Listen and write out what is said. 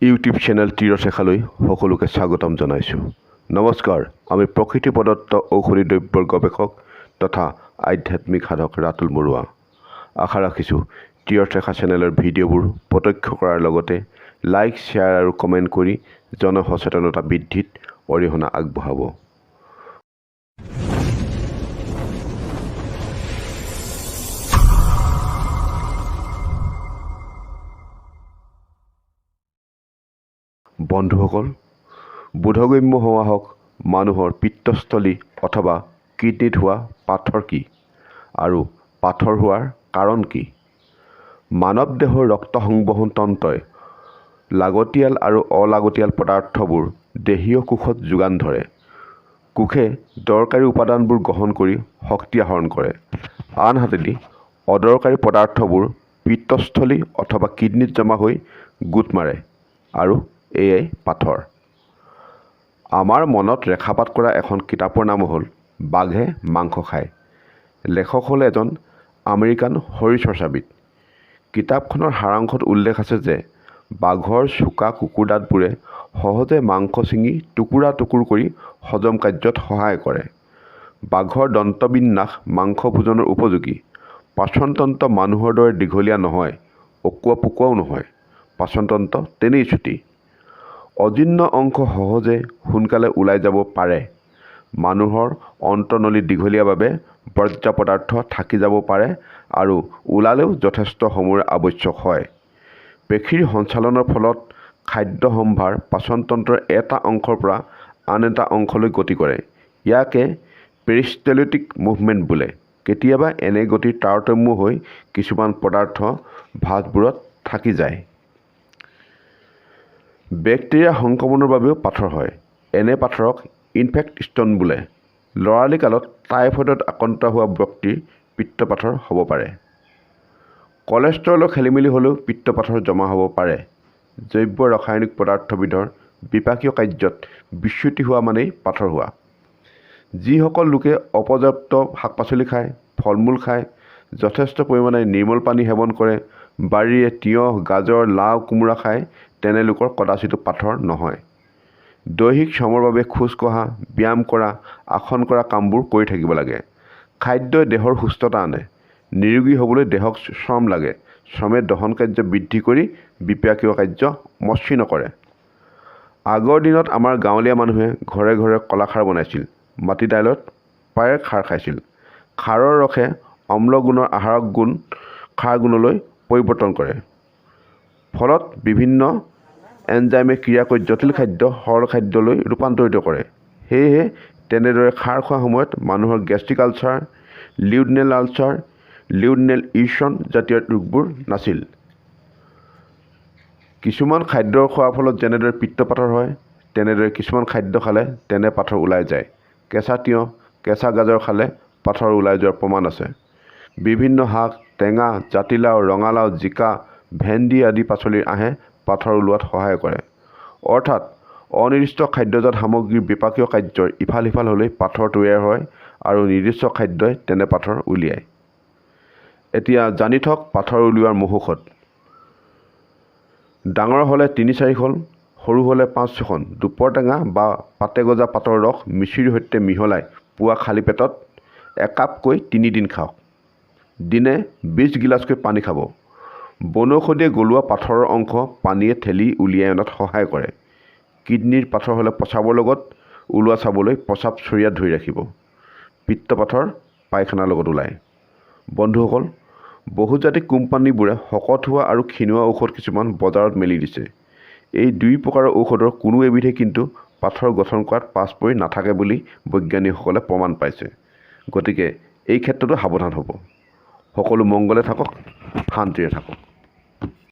YouTube channel Tirath সকলোকে স্বাগতম জনাইছোঁ। নমস্কাৰ, আমি প্ৰকৃতি প্ৰদত্ত ঔষধি দ্ৰব্যৰ গৱেষক তথা আধ্যাত্মিক সাধক ৰাতুল বৰুৱা। আশা ৰাখিছোঁ তীৰথ চেনেলৰ ভিডিঅ'বোৰ প্ৰত্যক্ষ কৰাৰ লগতে লাইক, শ্বেয়াৰ আৰু কমেণ্ট কৰি জনসচেতনতা বৃদ্ধিত অৰিহণা আগবঢ়াব। বন্ধুসকল, বোধগম্য হোৱা হওক মানুহৰ পিত্তস্থলী অথবা কিডনীত হোৱা পাথৰ কি আৰু পাথৰ হোৱাৰ কাৰণ কি। মানৱ দেহৰ ৰক্ত সংবহন তন্ত্ৰই লাগতিয়াল আৰু অলাগতিয়াল পদাৰ্থবোৰ দেহীয় কোষত যোগান ধৰে। কোষে দৰকাৰী উপাদানবোৰ গ্ৰহণ কৰি শক্তি আহৰণ কৰে। আনহাতেদি অদৰকাৰী পদাৰ্থবোৰ পিত্তস্থলী অথবা কিডনীত জমা হৈ গোট মাৰে আৰু এয়াই পাথৰ। আমাৰ মনত ৰেখাপাত কৰা এখন কিতাপৰ নাম হ'ল বাঘে মাংস খায়। লেখক হ'ল এজন আমেৰিকান শৰীৰচৰ্চাবিদ। কিতাপখনৰ সাৰাংশত উল্লেখ আছে যে বাঘৰ চোকা কুকুৰ দাঁতবোৰে সহজে মাংস ছিঙি টুকুৰা টুকুৰ কৰি হজম কাৰ্যত সহায় কৰে। বাঘৰ দন্তবিন্যাস মাংস ভোজনৰ উপযোগী। পাচনতন্ত্ৰ মানুহৰ দৰে দীঘলীয়া নহয়, অকোৱা পকোৱাও নহয়। পাচনতন্ত্ৰ তেনেই চুটি। অজীৰ্ণ অংশ সহজে সোনকালে ওলাই যাব পাৰে। মানুহৰ অন্তনলী দীঘলীয়া বাবে বৰ্জ্য পদাৰ্থ থাকি যাব পাৰে আৰু ওলালেও যথেষ্ট সময়ৰ আৱশ্যক হয়। পেশীৰ সঞ্চালনৰ ফলত খাদ্য সম্ভাৰ পাচনতন্ত্ৰৰ এটা অংশৰ পৰা আন এটা অংশলৈ গতি কৰে। ইয়াকে পেৰিষ্টেলটিক মুভমেণ্ট বোলে। কেতিয়াবা এনে গতিৰ তাৰতম্য হৈ কিছুমান পদাৰ্থ ভাঁজবোৰত থাকি যায়। বেক্টেৰিয়া সংক্ৰমণৰ বাবেও পাথৰ হয়। এনে পাথৰক ইনফেক্ট ষ্ট'ন বোলে। ল'ৰালি কালত টাইফয়েডত আক্ৰান্ত হোৱা ব্যক্তিৰ পিত্তপাথৰ হ'ব পাৰে। কলেষ্ট্ৰলৰ খেলিমেলি হ'লেও পিত্তপাথৰ জমা হ'ব পাৰে। জৈৱ ৰাসায়নিক পদাৰ্থবিধৰ বিপাকীয় কাৰ্যত বিচ্যুতি হোৱা মানেই পাথৰ হোৱা। যিসকল লোকে অপৰ্যাপ্ত শাক পাচলি খায়, ফল মূল খায়, যথেষ্ট পৰিমাণে নিৰ্মল পানী সেৱন কৰে, বাৰীৰে তিয়ঁহ, গাজৰ, লাও, কোমোৰা খায়, তেনে লোকৰ কদাচিতো পাথৰ নহয়। দৈহিক শ্ৰমৰ বাবে খোজ কঢ়া, ব্যায়াম কৰা, আসন কৰা কামবোৰ কৰি থাকিব লাগে। খাদ্যই দেহৰ সুস্থতা আনে। নিৰোগী হ'বলৈ দেহক শ্ৰম লাগে। শ্ৰমে দহন কাৰ্য বৃদ্ধি কৰি বিপাকীয় কাৰ্য মসৃণ কৰে। আগৰ দিনত আমাৰ গাঁৱলীয়া মানুহে ঘৰে ঘৰে কলাখাৰ বনাইছিল। মাটি দাইলত প্ৰায়ে খাৰ খাইছিল। খাৰৰ ৰসে অম্লগুণৰ আহাৰক গুণ খাৰ গুণলৈ পৰিৱৰ্তন কৰে। ফলত বিভিন্ন এনজাইমে ক্ৰিয়া কৰি জটিল খাদ্য সৰল খাদ্যলৈ ৰূপান্তৰিত কৰে। সেয়েহে তেনেদৰে খাৰ খোৱাৰ সময়ত মানুহৰ gastric ulcer, duodenal ulcer, duodenal ইউচন জাতীয় ৰোগবোৰ নাছিল। কিছুমান খাদ্য খোৱাৰ ফলত যেনেদৰে পিত্তপাথৰ হয়, তেনেদৰে কিছুমান খাদ্য খালে তেনে পাথৰ ওলাই যায়। কেঁচা তিয়ঁহ, কেঁচা গাজৰ খালে পাথৰ ওলাই যোৱাৰ প্ৰমাণ আছে। বিভিন্ন শাক, টেঙা, জাতিলাও, ৰঙালাও, জিকা, ভেন্দি আদি পাচলিৰ আঁহে পাথৰ ওলোৱাত সহায় কৰে। অৰ্থাৎ অনিৰ্দিষ্ট খাদ্যজাত সামগ্ৰীৰ বিপাকীয় কাৰ্যৰ ইফাল সিফাল হ'লেই পাথৰ তৈয়াৰ হয় আৰু নিৰ্দিষ্ট খাদ্যই তেনে পাথৰ উলিয়ায়। এতিয়া জানি থওক পাথৰ উলিওৱাৰ মহৌষধ। ডাঙৰ হ'লে 3-4খন, সৰু হ'লে 5-6খন দুপৰ টেঙা বা পাতে গজা পাতৰ ৰস মিচিৰিৰ সৈতে মিহলাই পুৱা খালী পেটত একাপকৈ 3 দিন খাওক। দিনে 20 গিলাচকৈ পানী খাব। বনৌষধিয়ে গলোৱা পাথৰৰ অংশ পানীয়ে ঠেলি উলিয়াই অনাত সহায় কৰে। কিডনীৰ পাথৰ হ'লে প্ৰস্ৰাৱৰ লগত ওলোৱা চাবলৈ প্ৰস্ৰাৱ চৰিয়াত ধৰি ৰাখিব। পিত্তপাথৰ পায়খানাৰ লগত ওলায়। বন্ধুসকল, বহুজাতিক কোম্পানীবোৰে শকত হোৱা আৰু ক্ষীণোৱা ঔষধ কিছুমান বজাৰত মেলি দিছে। এই দুই প্ৰকাৰৰ ঔষধৰ কোনো এবিধে কিন্তু পাথৰ গঠন কৰাত পাছ পৰি নাথাকে বুলি বৈজ্ঞানিকসকলে প্ৰমাণ পাইছে। গতিকে এই ক্ষেত্ৰতো সাৱধান হ'ব। সকলো মংগলে থাকক, শান্তিৰে থাকক।